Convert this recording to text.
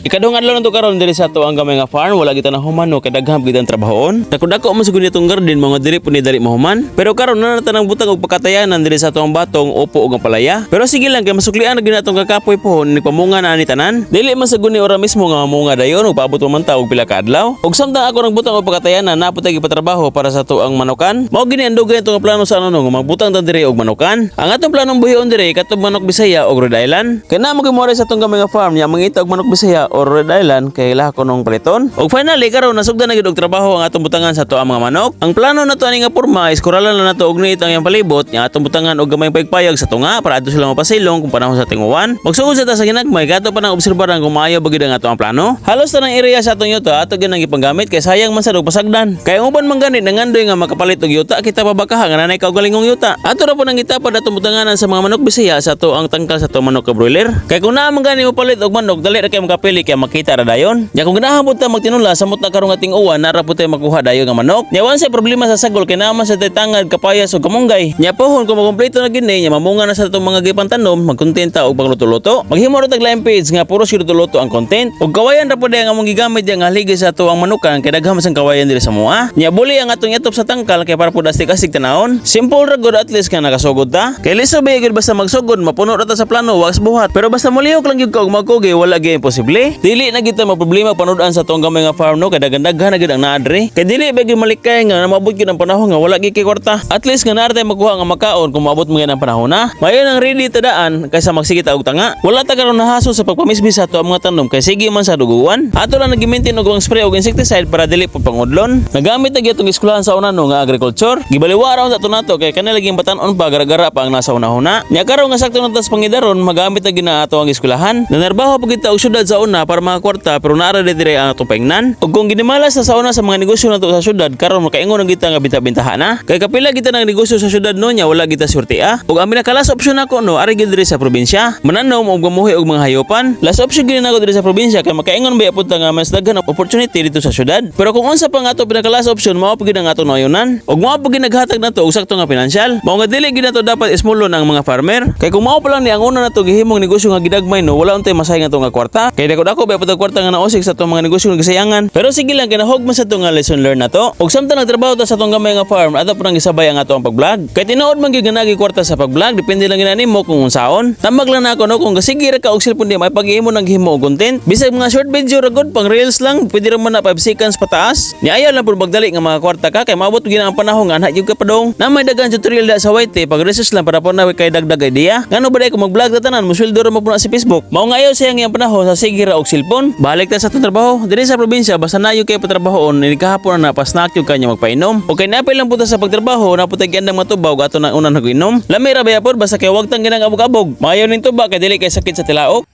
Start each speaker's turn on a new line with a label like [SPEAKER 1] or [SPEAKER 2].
[SPEAKER 1] Ikaduhang adlaw nato karon diri sa ato ang gamay nga farm, wala kita na humano kay daghan gid ang trabahoon. Dako-dako man siguro nitong garden, mga diri pud ni dali mahuman. Pero karon na natanang butang og pakatayanan diri sa ato ang batong upo og ang palaya. Pero sige lang kay masuklian na gyud atong kakapoy pohon nagpamunga na ani tanan. Dili man sa guni ora mismo nga mamunga dayon ug paabot pa man ta og pila ka adlaw. Ug samtang ako nagbutang og pakatayanan, naa pud tay gipatrabaho para sa ato ang manukan. Mao gini ang dugay nga plano sa ano nga magbutang ta diri og manukan. Ang atong planong buhion diri katong manok Bisaya og Rhode Island. Kay naa mo gyud sa atong gamay nga farm nya mangita og manok Bisaya or Rhode Island kay ilaha ko nung paliton. Og finally karon nasugdan na gyud og trabaho ang atong butangan sa ato ang mga manok. Ang plano nato ani nga porma is kuralan lang nato og net ang iyang palibot nya atong butangan og gamay payag sa tunga para adto sila mapasilong kung panahon sa tinguwan. Magsugod sa ta sa ginagmay kato pa nang obserbaran kung maayo ba gyud ang ato ang plano. Halos tanang area sa atong yuta ato gyud ang gipanggamit kay sayang man sad og pasagdan. Kay ang uban man gani nangandoy nga makapalit og yuta, kita pa bakaha nga nanay kaugalingong yuta. Ato ra po nang gitapad atong butanganan sa mga manok Bisaya sa ato ang tangkal sa ato manok ka broiler. Kay kung naa man gani mo palit og manok, dali ra kay makapili kay makita ra dayon. Nya kung ganahan pud ta magtinula samot na karon nga ting-uwan, nara pud tay makuha dayon nga manok. Nya once problema sa sagol kay naa man sa tay tangad, kapayas ug kamunggay. Nya pohon kung makumpleto na gini nya mamunga na sa atong mga gipantanom, magkontenta og pangluto-luto. Maghimo ra tag lain page nga puro luto-luto ang content. Ug kawayan ra pud ang among gigamit yang haligi sa ato ang manukan kay daghan man sang kawayan diri sa mua. Nya buli ang atong itop sa tangkal kay para pud astig-astig tanawon. Simple ra gud, at least nga nakasugod ta. Kay lisod ba gyud basta magsugod, mapuno ra ta sa plano, was buhat. Pero basta molihok lang gyud ka og magkugi, wala gyud imposible. Dili na gyud ta maproblema panud-an sa atong gamay nga farm no kay daghan-daghan na gyud ang naa diri. Kay dili ba gyud malikay nga maabot gyud ang panahon nga wala gyud kay kwarta. At least nga naa tay makuha nga makaon kung maabot mo gyud ang panahon na. Mayo nang ready ta daan kaysa magsige ta og tanga. Wala ta karon nahaso sa pagpamismis sa ato ang mga tanom kay sige man sa duguan. Ato lang nagi-maintain og ang spray og insecticide para dili pud pangudlon. Nagamit na gyud atong eskwelahan sa una no nga agriculture. Gibaliwa ra unta nato kay kanila laging batan-on pa, gara-gara pa ang nasa una-una. Nya karon nga sakto na tas pangidaron, magamit na gyud na ato ang eskwelahan. Nanarbaho pa gyud ta og syudad sa una para mga kwarta, pero naara diri ang atong paingnan. Ug kung ginimalas na sa una sa mga negosyo nato sa syudad, karon makaingon na kita nga binta-bintahan na. Kay kapila kita ng negosyo sa syudad no nya wala kita swerte ah. Ug ang pinaka last option nako no ari gyud diri sa probinsya. Mananom og mamuhi og mga hayopan. Last option gyud nako diri sa probinsya kay makaingon ba pud ta nga mas daghan ang opportunity dito sa syudad. Pero kung unsa pa nga ato pinaka last option, mao pa gyud ang atong nauyunan. Ug mao pa gyud naghatag nato og sakto nga pinansyal. Mao nga dili gyud nato dapat ismulon ang mga farmer. Kay kung mao pa lang ni ang una nato gihimong negosyo nga gidagmay no, wala untay masayang ato nga kwarta. Kay dako-dako ba pud ang kwarta nga nausik sa atong mga negosyo nga gisayangan. Pero sige lang kay nahog man sa ato nga lesson learn nato. Ug samtang nagtrabaho ta sa atong gamay nga farm, ato pa nang gisabay ang ato ang pag-vlog. Kay tinuod man gyud nga nagi kwarta sa pag-vlog, depende lang gyud nimo kung unsaon. Tambag lang nako no, kung gasige ra ka og cellphone di may paghimo nang himo og content. Bisag mga short video ra gud, pang reels lang, pwede ra man na 5 seconds pataas. Ni ayaw lang pud magdali nga mga kwarta ka kay maabot gyud ang panahon nga anha gyud ka padong. Na may daghan tutorial da sa YT, pag research lang para po na kay dagdag idea. Ngano ba day kung mag-vlog ta tanan, musweldo ra mo pud na si Facebook. Mao nga ayaw sayang iyang panahon sa sige ra og cellphone. Balik ta sa atong trabaho. Diri sa probinsya basta nayo kay patrabahoon ni kahapon na pasnak yung kanya magpainom. O kay napil lang punta sa pagtrabaho, na punta gandang matubaw ato na unang nag-inom. Lami ra ba pod basta kay wag tang ginang abog-abog. Maayo ning tuba kay dili kay sakit sa tilaok.